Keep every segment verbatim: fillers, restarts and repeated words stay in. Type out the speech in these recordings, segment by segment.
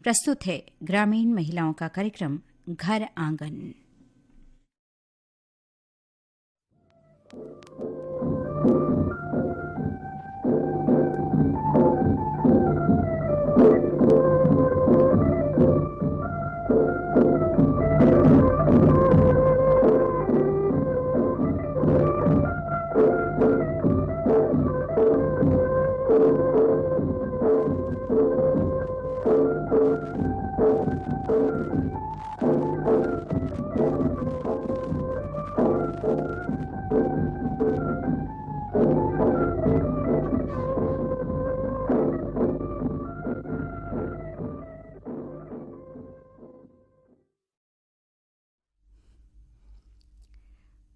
प्रस्तुत है ग्रामीण महिलाओं का कार्यक्रम घर आंगन।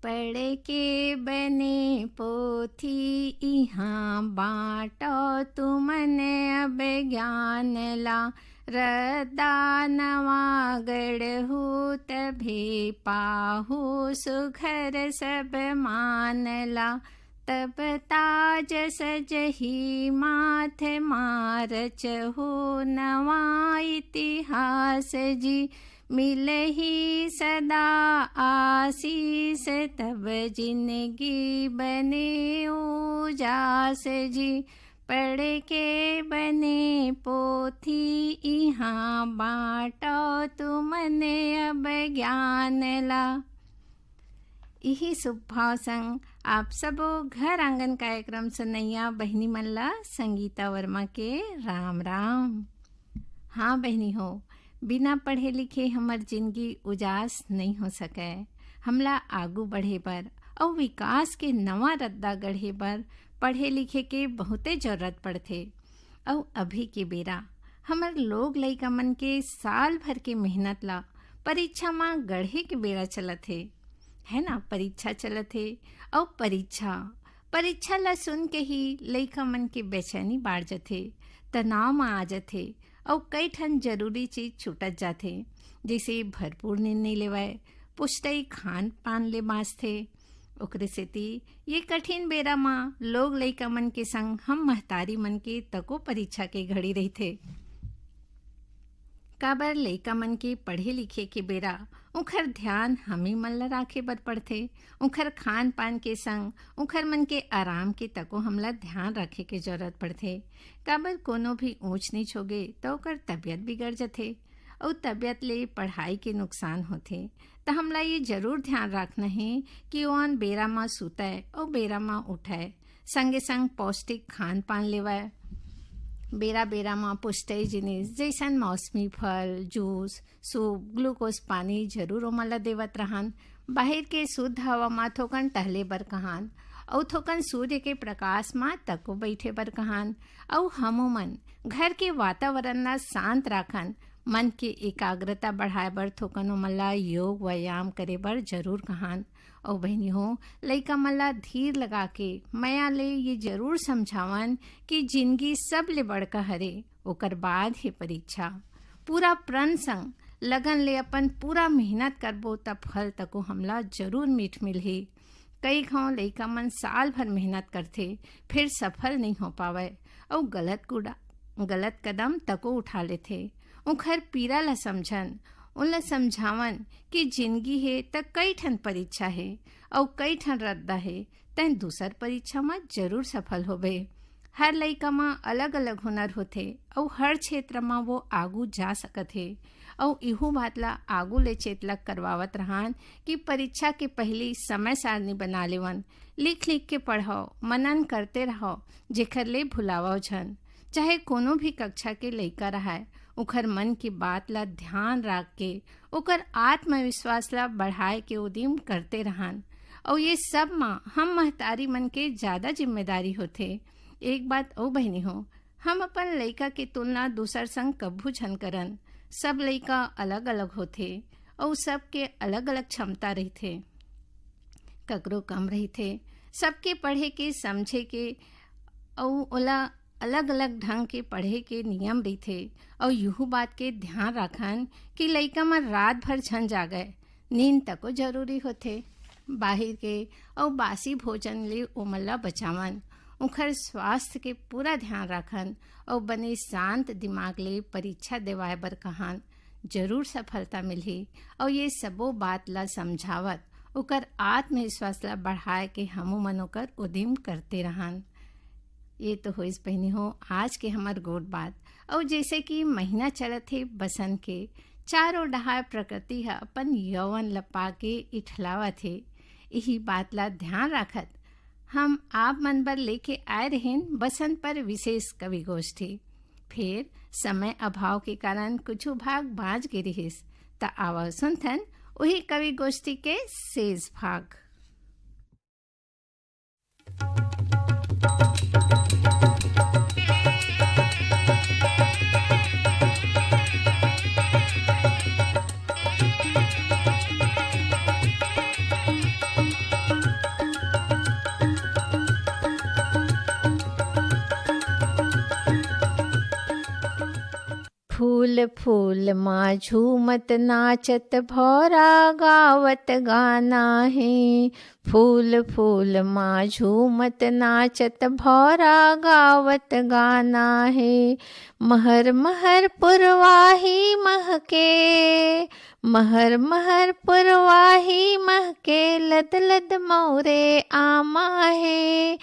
पढ़ के बने पोथी इहाँ बाँटो तुमन अब ज्ञान ला। रद्दा नवा गढ़हू तभे पाहू सुघर सब मान ला। तब ताज सजही माथ मारचहू नवा इतिहास जी। मिलही सदा आशीष तब जिनगी बने उजास जी। पढ़ के बने पोथी इहाँ बाँटो तुमन अब ज्ञान ला। इही शुभ भाव संग आप सबो घर आंगन कार्यक्रम सुनइया बहिनी मन ला संगीता वर्मा के राम राम। हाँ बहिनी हो, बिना पढ़े लिखे हमर जिनगी उजास नइ हो सकय। हमला आगू बढ़े बर अउ विकास के नवा रद्दा गढ़े बर पढ़े लिखे के बहुते जरूरत पड़थे। अउ अभी के बेरा हमर लोग लइका मन के साल भर के मेहनत ला परीक्षा म गढ़े के बेरा चलत हे, है ना? परीक्षा चलत हे अउ परीक्षा, परीक्षा ला सुन के ही लइका मन के बेचैनी बाढ़ जथे, तनाव म आ जथे अउ कई ठन जरूरी चीज छूटत जाथे, जइसे भरपूर नींद नइ लेवय, पुष्टई खान पान ले बाँचथे। ओकरे सेती ये कठिन बेरा म लोग लइका मन के संग हम महतारी मन के तको परीक्षा के घड़ी रहिथे। काबर लइका मन के पढ़े लिखे के बेरा उंखर ध्यान हमी मन ला राखे बर पड़थे। उंखर खान पान के संग उंखर मन के आराम के तको हमला ध्यान राखे के जरूरत पड़थे। काबर कोनो भी ऊंच नीच होगे त ओकर तबियत बिगड़ जथे अउ तबियत ले पढ़ाई के नुकसान होथे। त हमला ये जरूर ध्यान राखना हे कि ओन बेरा म सुतय अउ बेरा म उठय, संगे संग पौष्टिक खान पान लेवय। बेरा बेरा म पुष्टई जिनिस जइसन मौसमी फल, जूस, सूप, ग्लूकोज पानी जरूर ओमन ल देवत रहन। बाहिर के शुद्ध हवा म थोकन टहले बर कहन अउ थोकन सूर्य के प्रकाश म तको बइठे बर कहन। अउ हमू मन घर के वातावरण ल शांत राखन, मन के एकाग्रता बढ़ाए बर थोकन ओमन ल योग व्यायाम करे बर जरूर कहन। अउ बहिनी हो, लइका मन ला धीर लगा के मया ले ये जरूर समझावन कि जिनगी सबले बड़का हरे, ओकर बाद हे परीक्षा। पूरा प्रण संग लगन ले अपन पूरा मेहनत करबो, त फल तको हमला जरूर मीठ मिलही। कई घांव लइका मन साल भर मेहनत करथे, फिर सफल नइ हो पावय अउ गलत कूड़ा, गलत कदम तको उठा लेथे। उंखर पीरा ला समझन, उनला समझावन कि जिनगी हे त कई ठन परीक्षा हे अउ कई ठन रद्दा हे, तैं दूसर परीक्षा म जरूर सफल होबे। हर लइका म अलग-अलग हुनर होथे अउ हर क्षेत्र म वो आगू जा सकत हे। अउ इहू बात ला आगू ले चेतलक करवावत रहन कि परीक्षा के पहिली समय सारणी बना लेवन, लिख-लिख के पढ़व, मनन करते रहव, जेखर ले भुलावव झन। चाहे कोनो भी कक्षा के लइका रहय, ओखर मन के बात ला ध्यान राख के ओकर आत्मविश्वास ला बढ़ाए के उदिम करते रहन। अउ ये सब म हम महतारी मन के जादा जिम्मेदारी होथे। एक बात अउ बहिनी हो, हम अपन लइका के तुलना दूसर संग कभू झन करन। सब लइका अलग-अलग होथे अउ सबके अलग-अलग क्षमता रहिथे। ककरो कम रहिथे। सबके पढ़े के, समझे के अउ ओला अलग-अलग ढंग के पढ़े के नियम रहिथे। अउ इहू बात के ध्यान राखन कि लइका मन रात भर झन जागय, नींद तको जरूरी होथे। बाहिर के अउ बासी भोजन ले ओमन ला बचावन। उंखर स्वास्थ्य के पूरा ध्यान राखन अउ बने शांत दिमाग ले परीक्षा देवाए बर कहन। जरूर सफलता मिलही। अउ ये सबो बात ला समझावत ओकर आत्मविश्वास ला बढ़ाए के हमू मन ओकर उदिम करते रहन। ये तो होइस बहिनी हो आज के हमर गोठ बात। अउ जैसे कि महीना चलत हे बसंत के, चारों डहार प्रकृति ह अपन यौवन ल पाके इठलावत हे। इही बात ला ध्यान राखत हम आप मन बर लेके आए रहेन बसंत पर विशेष कवि गोष्ठी। फेर समय अभाव के कारण कुछु भाग बाँच गे रिहिस, त आवव सुनथन उही कवि गोष्ठी के शेष भाग। फूल फूल मा झूमत नाचत भौरा गावत गाना हे। फूल फूल मा झूमत नाचत भौरा गावत गाना हे। महर महर पुरवाही महके, महर महर पुरवाही महके, लद लद मौरे आमा हे।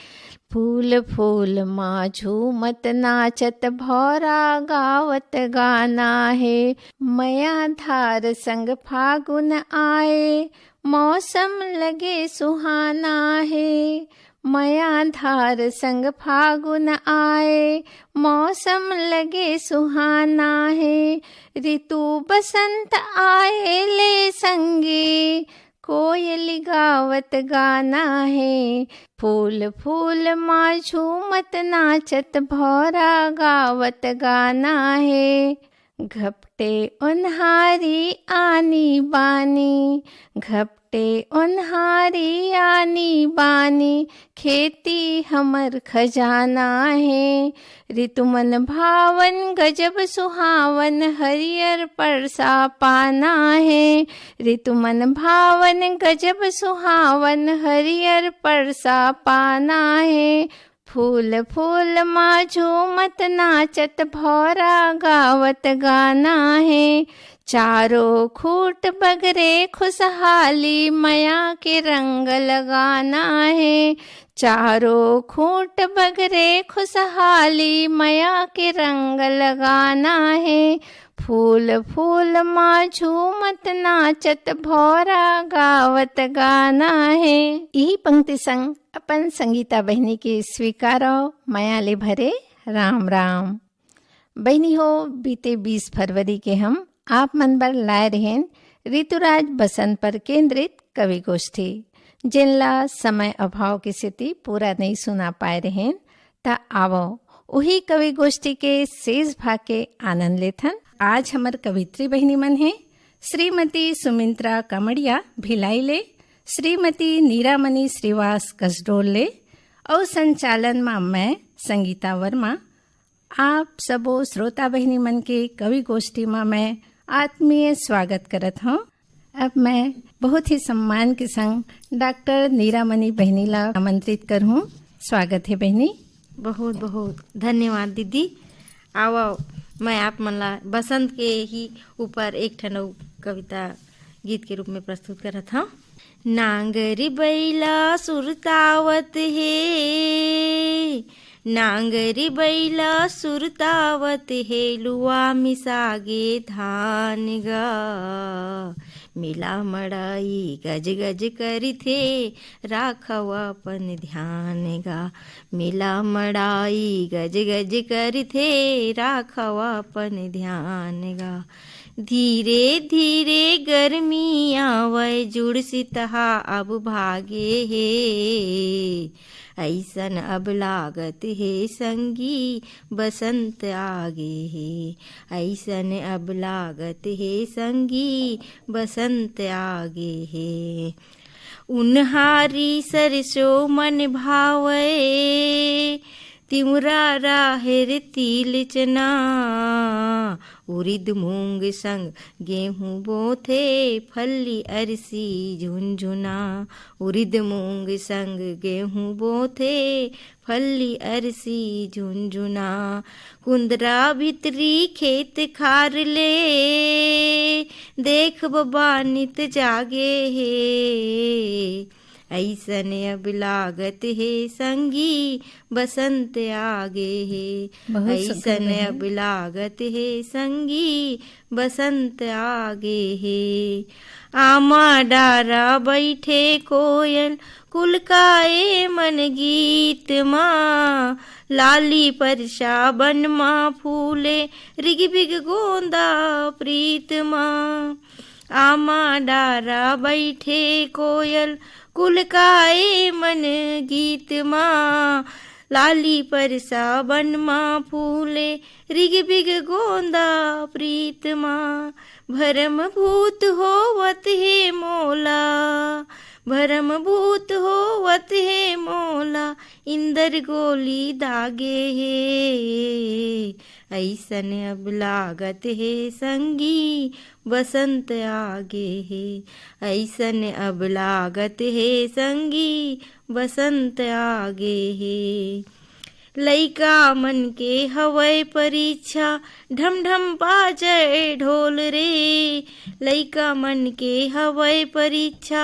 फूल फूल मा झूमत नाचत भौरा गावत गाना हे। मया धार संग फागुन आए, मौसम लगे सुहाना हे। मया धार संग फागुन आए, मौसम लगे सुहाना हे। ऋतु बसंत आए ले संगी, कोयल गावत गाना हे। फूल फूल मा झूमत नाचत भौरा गावत गाना हे। घपटे ओन्हारी आनी बानी, घपटे ओन्हारी आनी बानी, खेती हमर खजाना हे। ऋतु मन भावन गजब सुहावन, हरियर परसा पाना हे। ऋतु मन भावन गजब सुहावन, हरियर परसा पाना हे। फूल फूल मा झूमत नाचत भौरा गावत गाना हे। चारों खूंट बगरे खुशहाली मया के रंग लगाना हे। चारों खूंट बगरे खुशहाली मया के रंग लगाना हे। फूल फूल मा झूमत नाचत भौरा गावत गाना हे। इही पंक्ति संग अपन संगीता बहिनी के स्वीकारो मया ले भरे राम राम। बहिनी हो, बीते बीस फरवरी के हम आप मन बर लाए रहेन ऋतुराज बसंत पर केंद्रित कवि गोष्ठी, जेन ला समय अभाव के सेती पूरा नइ सुना पाए रहेन, त आवो उही कवि गोष्ठी के शेष भाग के आनंद लेथन। आज हमर कवित्री बहिनी मन हे श्रीमती सुमित्रा कमड़िया भिलाई ले, श्रीमती नीरामणि श्रीवास कसडोल ले, अउ संचालन मा मैं संगीता वर्मा। आप सबो श्रोता बहिनी मन के कवि गोष्ठी मा मैं आत्मीय स्वागत करत हौं। अब मैं बहुत ही सम्मान के संग डॉक्टर नीरामणि बहिनी ला आमंत्रित करहूँ। स्वागत हे बहिनी। बहुत बहुत धन्यवाद दीदी। आवो, मैं आप मन ला बसंत के ही ऊपर एक ठन अउ कविता गीत के रूप में प्रस्तुत करत हौं। नांगरी बैला सुरतावत हे, नांगरी बैला सुरतावत हे, लुआ मिसागे धान गा। मेला मड़ाई गज गज करिथे, राखव अपन ध्यान गा। मेला मड़ाई गज गज करिथे, राखव अपन ध्यान गा। धीरे धीरे गर्मी आवय, जुड़ सितहा अब भागे हे। अइसन अब लागत हे संगी, बसंत आगे हे। अइसन अब लागत हे संगी, बसंत आगे हे। उन्हारी सरसों मन भावय, तिंवरा, राहेर, तिल, चना, उरिद, मूंग संग गेहूं बोथे, फल्ली, अरसी, झुनझुना। उरिद, मूंग संग गेहूं बोथे, फल्ली, अरसी, झुनझुना। कुंदरा भितरी खेत खार ले, देख बबा नित जागे हे। अइसन अब लागत हे संगी, बसंत आगे हे। बहुत सुघर अइसन बहिनी। अब लागत हे संगी, बसंत आगे हे। आमा डारा बइठे कोयल, कुलकाए मन गीत मा। लाली परसा बन मा फूले, रिगबिग गोंदा प्रीत मा। आमा डारा बइठे कोयल, कुलकाए मन गीत मा। लाली परसा बन मा फूले, रिगबिग गोंदा प्रीत मा। भरम भूत होवत हे मोला, भरम भूत होवत हे मोला, इंदर गोली दागे हे। अइसन अब लागत हे संगी, बसंत आगे हे। अइसन अब लागत हे संगी, बसंत आगे हे। लइका मन के हवय परीक्षा, ढम ढम बाजय ढोल रे। लइका मन के हवय परीक्षा,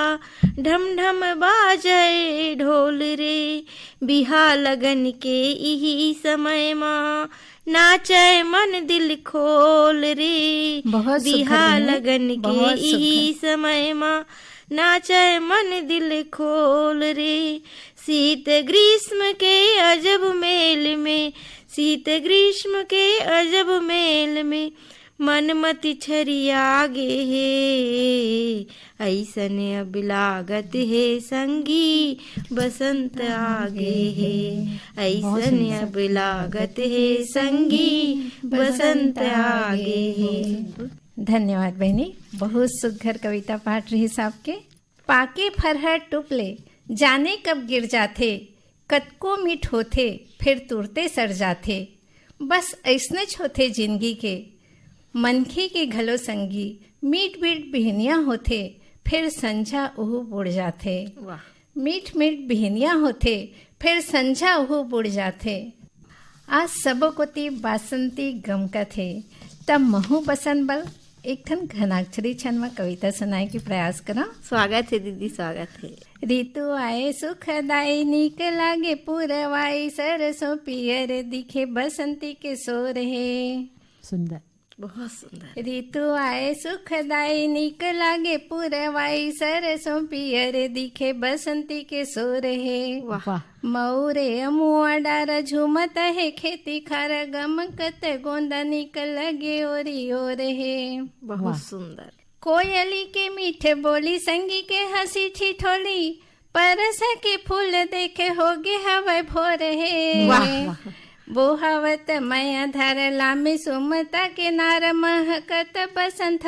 ढम ढम बाजय ढोल रे। बिहा लगन के इही समय मा, नाचय मन दिल खोल रे। बहुत सुघर बिहा बहिनी, लगन के बहुत इही सुघर। समय मा, नाचय मन दिल खोल रे। शीत ग्रीष्म के अजब मेल में, शीत ग्रीष्म के अजब मेल में, मन मति छरिया गे हे। अइसन अब लागत हे संगी, बसंत आगे हे। अइसन अब लागत हे संगी, बसंत आगे हे। धन्यवाद बहिनी, बहुत सुघर कविता पाठ रहिस आपके। पाके फरहर टुप ले, जाने कब गिर जाथे, कतको मीठ होथे, फेर तुरते सड़ जाथे। बस अइसनेच होथे जिनगी के, मनखे के घलो संगी। मीठ मीठ बिहनिया होथे, फेर संझा उहू बुड़ जाथे। वाह। मीठ मीठ बिहनिया होथे, फेर संझा उहू बुड़ जाथे। आज सबो कोती बासंती गमकत हे, त महू बसंत बल एक ठन घनाक्षरी छन म कविता सुनाए के प्रयास करंव। स्वागत हे दीदी, स्वागत हे। ऋतु आए सुखदाई, नीक लागे पुरवाई, सरसों पियर दिखे, बसंती के सोर हे। सुंदर। बहुत सुंदर। ऋतु आए सुखदाई, नीक लागे पुरवाई, सरसों पियर दिखे, बसंती के सोर हे। वाह। वाह। मऊरे अमुआ डार झूमत हे, खेती खार गमकत, गोंदा नीक लगे ओरी ओर हे। बहुत वाह। सुंदर। कोयली के मीठ बोली, संगी के हंसी ठिठोली, परस के फूल देखे होगे हवय भोर हे। वाह, वाह। बोहावत मया धार लामे सुमता के नार, महकत बसंत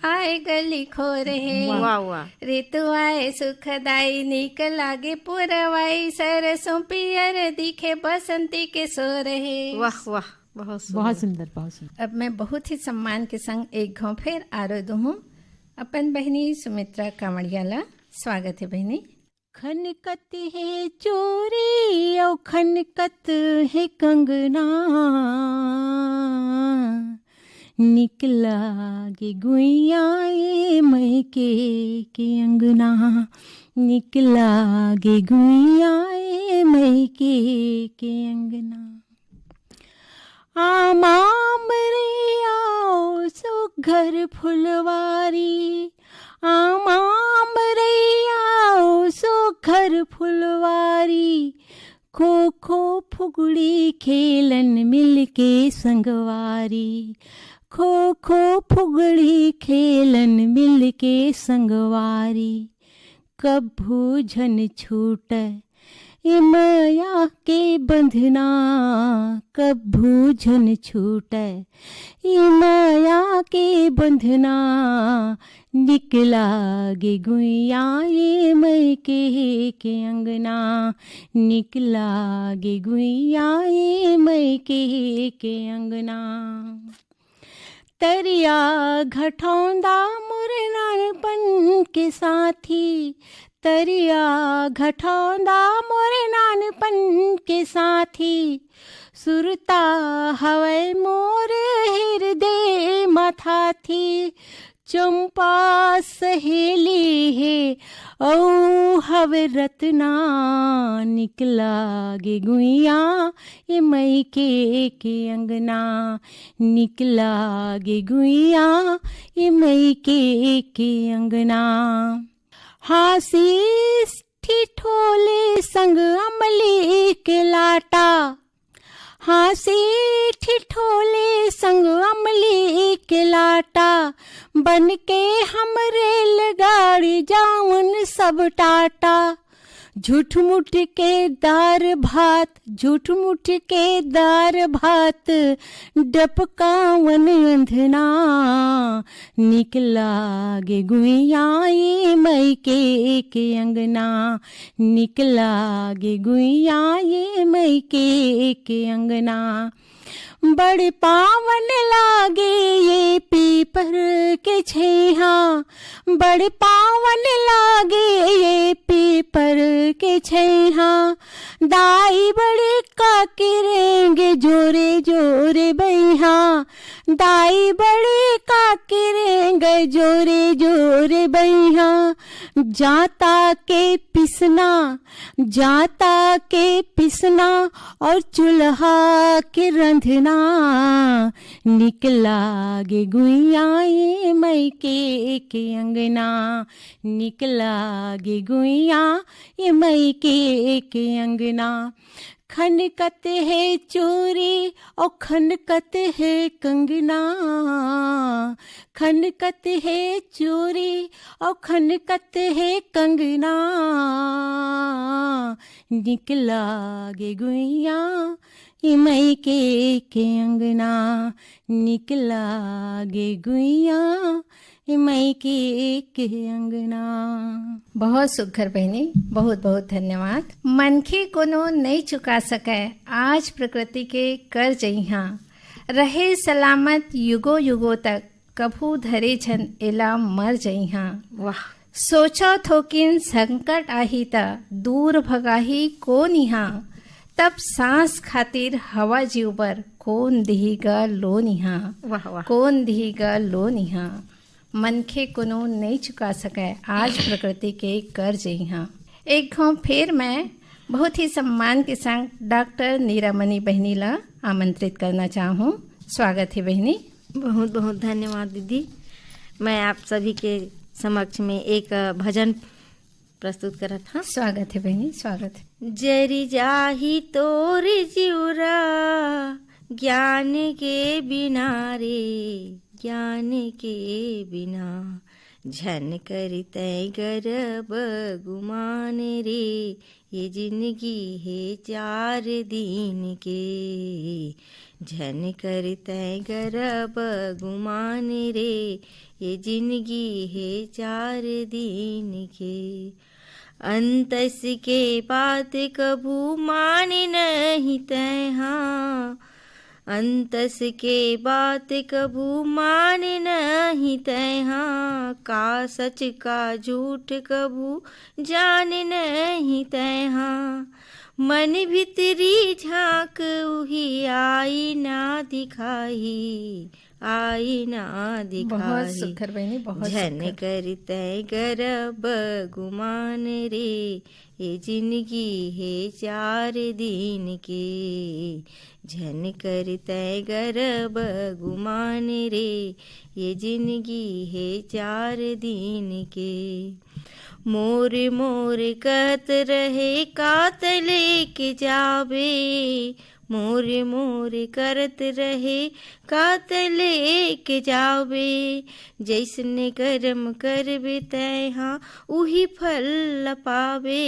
आए गली खोर हे। वाह, वाह। ऋतु आए सुखदाई, नीक लागे पुरवाई, सरसों पियर दिखे, बसंती के सोर हे। वाह, वाह, बहुत सुंदर। बहुत सुंदर, बहुत सुंदर। अब मैं बहुत ही सम्मान के संग एक घाव फेर आरो दूहूं अपन बहिनी सुमित्रा कांवड़िया ला। स्वागत हे बहिनी। खनकत हे चूरी अउ खनकत हे कंगना, निक लागे गुइया ए मइके के अंगना, निक लागे गुइया ए मइके के अंगना। आमा अमरैया ओ सुघर फुलवारी, आमा अमरैया ओ सुघर फुलवारी, खो खो फुगड़ी खेलन मिलके संगवारी, खो खो फुगड़ी खेलन मिलके संगवारी। कभू झन छूटय, ये मया के बंधना कभू झन छूटय, ये मया के बंधना। निक लागे गुइया ये मइके के अंगना, निक लागे गुइया ये मइके के अंगना। तरिया घटौंदा मोर नानपन के साथी, तरिया घटौंदा मोर नानपन के साथी, सुरता हवय मोर हिरदे मथाथी। चंपा सहेली हे अउ हवे रतना, निक लागे गुइया ये मइके के अंगना, निक लागे गुइया ये मइके के अंगना। हाँसी ठिठोले संग अमली के लाटा, हाँसी ठिठोले संग अमली के लाटा, बन के हम रेलगाड़ी जावन सब टाटा। झूठ मूठ के दार भात, झूठ मूठ के दार भात, डबकावन अंधना। निक लागे गुइया ये मइके के अंगना, निक लागे गुइया ये मइके के अंगना। बड़ पावन लागे ये पीपर के छइहा, बड़ पावन लागे ये पीपर के छइहा। दाई बड़े काकिरेंगे जोरे जोरे बइहा, दाई बड़े काकिरेंगे जोरे जोरे बइहा। जांता के पिसना, जांता के पिसना अउ चूल्हा के रंधना। निक लागे गुइया ये मइके के अंगना, निक लागे गुइया ये मइके के अंगना। खनकत हे चूरी अउ खनकत हे कंगना, खनकत हे चूरी अउ खनकत हे कंगना। निक लागे गुइया ये मइके के अंगना, निक लागे गुइया ये मइके के अंगना। बहुत सुघर बहिनी, बहुत बहुत धन्यवाद। मनखे कोनो नइ चुका सकय, आज प्रकृति के कर जइहा। रहे सलामत युगो युगो तक, कभू धरे झन एला मर जइहा। वाह। सोचो थोकिन संकट आही त, दूर भगाही कोन इहा। तब सांस खातिर हवा जीव बर, कोन दिही ग लोन इहा। वाह, वाह। कोन दिही ग लोन इहा। मनखे कोनो नइ चुका सकय, आज प्रकृति के कर जइहा। एक घांव फेर मैं बहुत ही सम्मान के संग डॉक्टर नीरामणि बहिनी ला आमंत्रित करना चाहूँ। स्वागत हे बहिनी। बहुत बहुत धन्यवाद दीदी। मैं आप सभी के समक्ष में एक, अ, भजन प्रस्तुत करत हंव। स्वागत हे बहिनी, स्वागत हे। जरि जाही तोर जिउरा ज्ञान के बिना रे, ज्ञान के बिना। झन करि तैं गरब गुमान रे, ये जिनगी हे चार दिन के। झन करि तैं गरब गुमान रे, ये जिनगी हे चार दिन के। अंतस के बात कभू मान नहीं तैं हा, अंतस के बात कभू मान नहीं तैं हा। का सच का झूठ कभू जान नहीं तैं हा। मन भितरी झांक उही आईना दिखाही, आईना दिखाही। बहुत सुघर बहिनी, बहुत झन सुघर। करि तैं गरब गुमान रे, ये जिनगी हे चार दिन के। झन करि तैं गरब गुमान रे, ये जिनगी हे चार दिन के। मोर मोर कहत रहे कात लेके जाबे, मोर मोर करत रहे, का तैं लेके जाबे। जइसने करम करबे तैं हा, उही फल ला पाबे।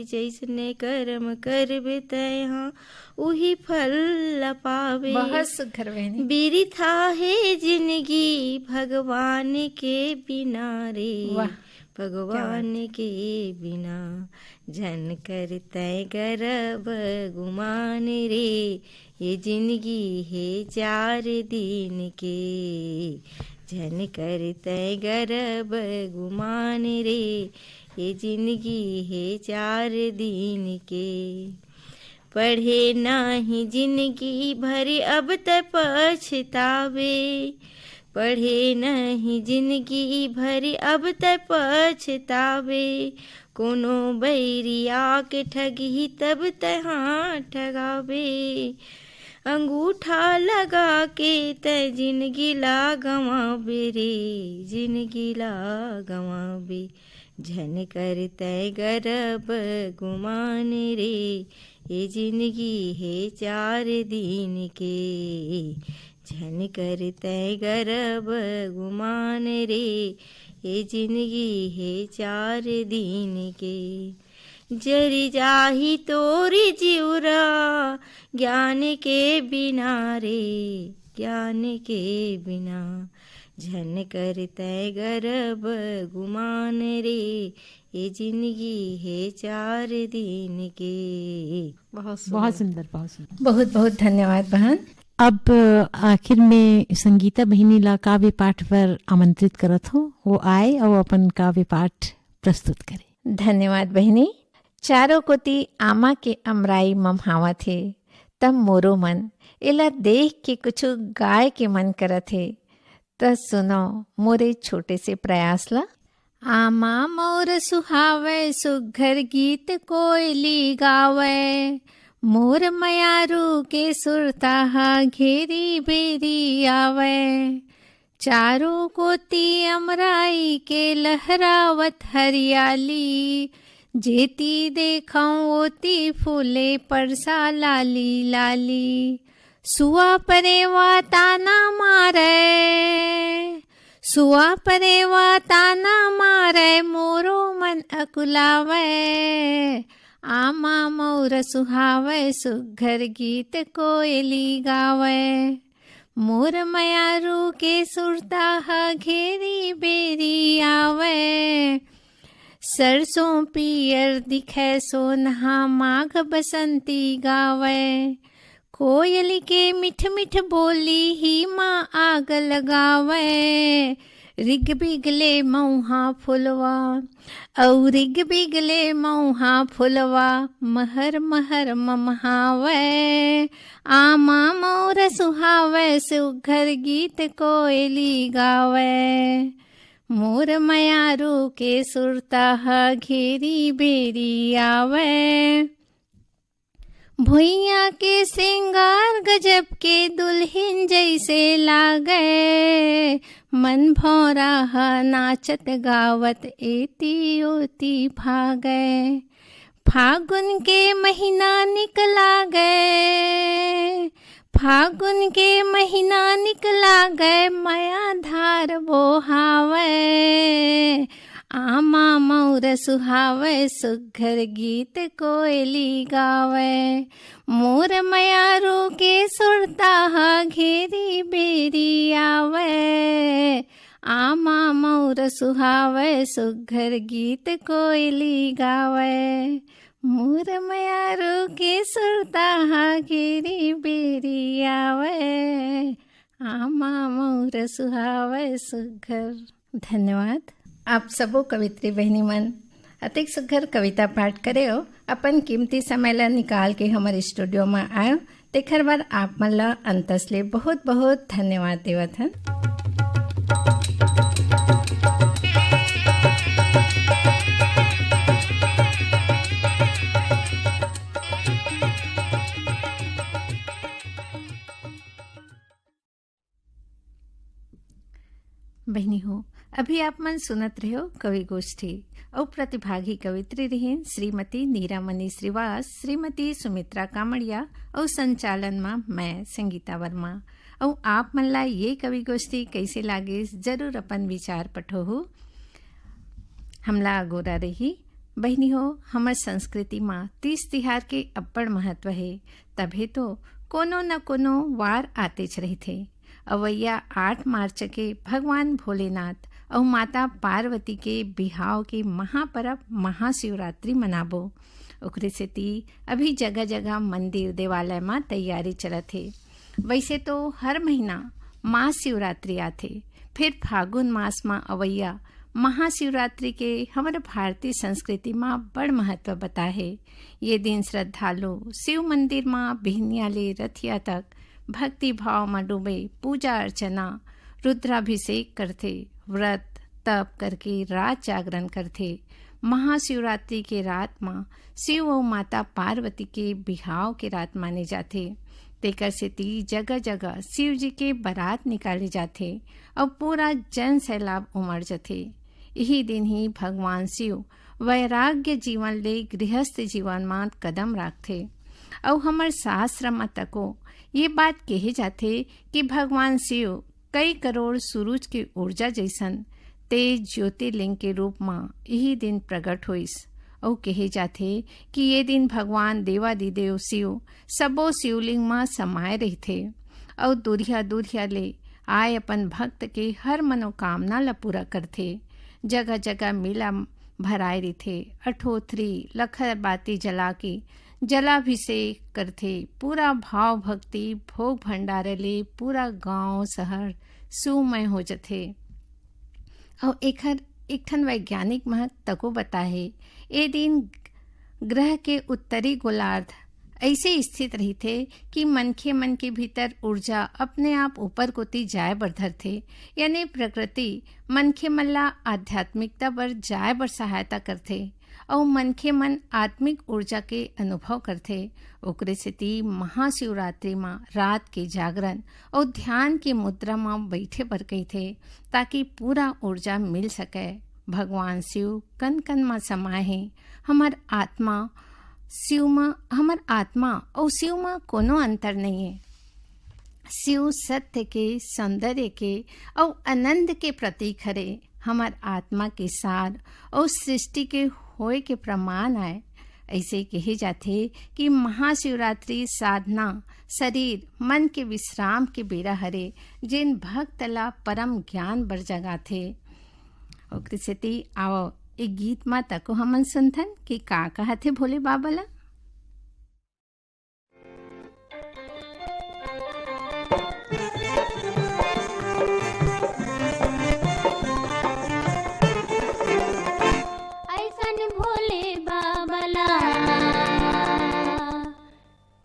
जइसने करम करबे तैं हा, उही फल ला पाबे। बहुत सुघर बहिनी। बिरिथा हे जिनगी भगवान के बिना रे। वाह। भगवान के बिना झन कर तैं गरब गुमान रे, ये जिनगी हे चार दिन के। झन कर तैं गरब गुमान रे, ये जिनगी हे चार दिन के। पढ़े नाही जिनगी भर अब तैं पछताबे, पढ़े नहीं जिनगी भर अब तैं पछताबे। कोनो बैरी आके ठगही तब तैं हा ठगाबे। अंगूठा लगा के तैं जिनगी ला गंवाबे रे, जिनगी ला गंवाबे। झन कर तैं गरब गुमान रे, ये जिनगी हे चार दिन के। झन कर तैं गरब गुमान रे, ये जिनगी हे चार दिन के। जरि जाही तोर जिउरा ज्ञान के बिना रे, ज्ञान के बिना। झन कर तैं गरब गुमान रे, ये जिनगी हे चार दिन के। बहुत सुंदर। बहुत सुंदर, बहुत सुंदर। बहुत बहुत धन्यवाद बहन। अब आखिर में संगीता बहिनी ला काव्य पाठ पर आमंत्रित करत हों, वो आए अउ अपन काव्य पाठ प्रस्तुत करे। धन्यवाद बहिनी। चारों कोति आमा के अमराई ममहावत हे, तब मोरो मन एला देख के कुछु गाय के मन करत हे। त सुनो मोरे छोटे से प्रयास ला। आमा मोर सुहावै, सुघर गीत कोयली गावै, मोर मयारू के सुरता हा घेरी बेरी आवै। चारों कोति अमराई के लहरावत हरियाली, जेती देखंव ओती फूले परसा लाली लाली। सुआ परेवा ताना मारै, सुआ परेवा ताना मारै, मोरो मन अकुलावै। आमा मौर सुहावै, सुघर गीत कोयली गावै। मोर मयारू के सुरता ह घेरी बेरी आवै। सरसों पीयर दिखै सोनहा, माघ बसंती गावै। कोयली के मिठ मिठ बोली ही मा आग लगावै। रिग बिगले मऊहा फुलवा, अउ रिग बिगले मऊहा फुलवा, महर महर ममहावै। आमा मौर सुहावै, सुघर गीत कोयली गावै। मोर मयारू के सुरता ह घेरी बेरी आवै। भुइयां के सिंगार गजब के दुल्हिन जैसे लागै। मन भौंरा ह नाचत गावत एती ओती भागै। फागुन के महीना निक लागै, फागुन के महीना निक लागै, मया धार बोहावै। आमा मौर सुहावै, सुघर गीत कोयली गावै। मोर मयारू के सुरता ह घेरी बेरी आवै। आमा मौर सुहावै, सुघर गीत कोयली गावै। मोर मयारू के सुरता ह घेरी बेरी आवै। आमा मौर सुहावै, सुघर। धन्यवाद। आप सबो कवित्री बहिनी मन अतेक सुघर कविता पाठ करे हो, अपन कीमती समय ला निकाल के हमर स्टूडियो में आयो, तेखर बर आप मन ला अंतस ले बहुत बहुत धन्यवाद देवत हन। बहिनी हो, अभी आप मन सुनत रहे हो कवि गोष्ठी। अउ प्रतिभागी कवित्री रहिन श्रीमती नीरामणि श्रीवास, श्रीमती सुमित्रा कामड़िया, अउ संचालन म मैं संगीता वर्मा। अउ आप मन ला ये कवि गोष्ठी कइसे लागिस, जरूर अपन विचार पठोहू। हमला अगोरा रही। बहिनी हो, हमर संस्कृति म तीज तिहार के अब्बड़ महत्व हे, तभे तो कोनो न कोनो वार आतेच रहिथे। अवइया आठ मार्च के भगवान भोलेनाथ अउ माता पार्वती के बिहाव के महापरब महाशिवरात्रि मनाबो। ओकरे सेती अभी जगह-जगह मंदिर देवालय म तैयारी चलत हे। वइसे तो हर महीना महाशिवरात्रि आथे, फेर फागुन मास म अवइया महाशिवरात्रि के हमर भारतीय संस्कृति म बड़ महत्व बता हे। ये दिन श्रद्धालु शिव मंदिर म बिहनिया ले रथिया तक भक्ति भाव म डूबे पूजा अर्चना, रुद्राभिषेक करथे, व्रत तप करके रात जागरण करथे। महाशिवरात्रि के रात म शिव अउ माता पार्वती के बिहाव के रात माने जाथे। तेकर सेती जगह-जगह शिव जी के बरात निकाले जाथे अउ पूरा जन सैलाब उमड़ जथे। इही दिन ही भगवान शिव वैराग्य जीवन ले गृहस्थ जीवन म कदम राखथे। अउ हमर शास्त्र म तको ये बात कहे जाथे कि भगवान शिव कई करोड़ सूरज के ऊर्जा जइसन तेज ज्योतिर्लिंग के रूप म इही दिन प्रगट होइस। अउ कहे जाथे कि ये दिन भगवान देवादिदेव शिव सबो शिवलिंग म समाये रहिथे अउ दूरिहा दूरिहा ले आए अपन भक्त के हर मनोकामना ल पूरा करथे। जगह जगह मेला भराए रहिथे, अठोथरी लखर बाती जला के जलाभिषेक करथे। पूरा भाव भक्ति भोग भंडारे ले पूरा गांव शहर सुमय हो जथे। अउ एखर एक ठन वैज्ञानिक महक तको बताहे, ए दिन ग्रह के उत्तरी गोलार्ध ऐसे स्थित रहिथे कि मनखे मन के भीतर ऊर्जा अपने आप ऊपर कोती जाए बर धरथे, यानी प्रकृति मनखे मन ला आध्यात्मिकता बर जाए बर सहायता करथे अउ मनखे मन आत्मिक ऊर्जा के अनुभव करथे। ओकरे सेती महाशिवरात्रि म रात के जागरण अउ ध्यान के मुद्रा म बइठे बर कहिथे, ताकि पूरा ऊर्जा मिल सके। भगवान शिव कन कन म समाए हे। हमर आत्मा शिव म, हमर आत्मा अउ शिव म कोनो अंतर नइये। शिव सत्य के, सौंदर्य के अउ आनंद के प्रतीक हरे। हमर आत्मा के सार अउ सृष्टि के होए के प्रमाण आय। ऐसे कहे जाथे कि महाशिवरात्रि साधना शरीर मन के विश्राम के बेरा हरे, जेन भक्त ला परम ज्ञान बर जगाथे। ओकरे सेती आवो, ए गीत मा तको हमन सुनथन कि का कहत हे भोले बाबा ला। ऐसन भोले बाबा ला,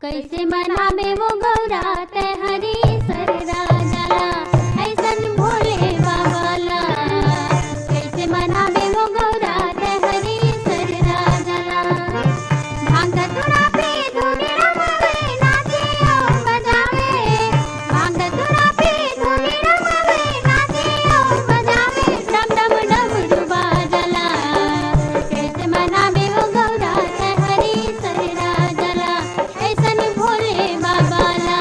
कैसे मनावे वो गौरा तैं हरी सर राजा ला। ऐसन भोले बाबा ला, कैसे मनावे वो गौरा तैं हरी सर राजा ला। भांग धतूरा पी धूनी रमावे, नाचे और बजावे। भांग धतूरा पी धूनी रमावे, नाचे और बजावे। डम डम डमरू बाजला, कैसे मनावे वो गौरा तैं हरी सर राजा ला। ऐसन भोले बाबा ला,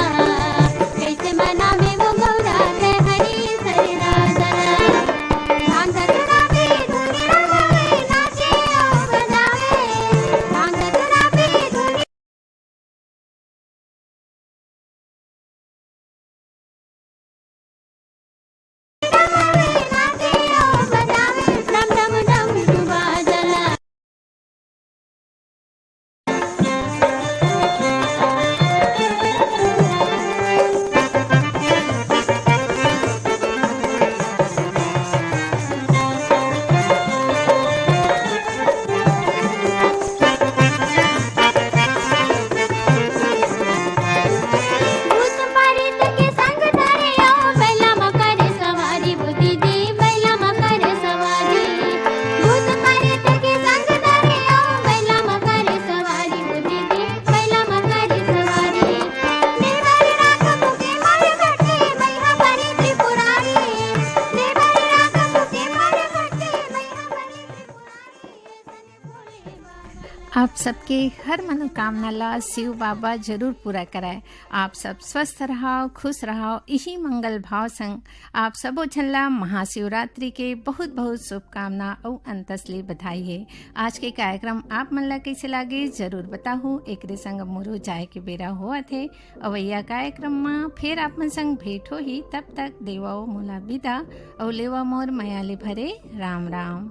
आप सबके हर मनोकामना ला शिव बाबा जरूर पूरा कराए। आप सब स्वस्थ रहो, खुश रहो, इही मंगल भाव संग आप सबो झन ला महाशिवरात्रि के बहुत बहुत शुभकामना अउ अंतस ले बधाई हे। आज के कार्यक्रम आप मन ला कैसे लागे, जरूर बताहू। एकरे संग मोरो जाए के बेरा होवत हे। अवैया कार्यक्रम मा फेर आप मन संग भेंट होही। तब तक देवव मोला विदा अउ लेवा मोर मया ले भरे राम राम।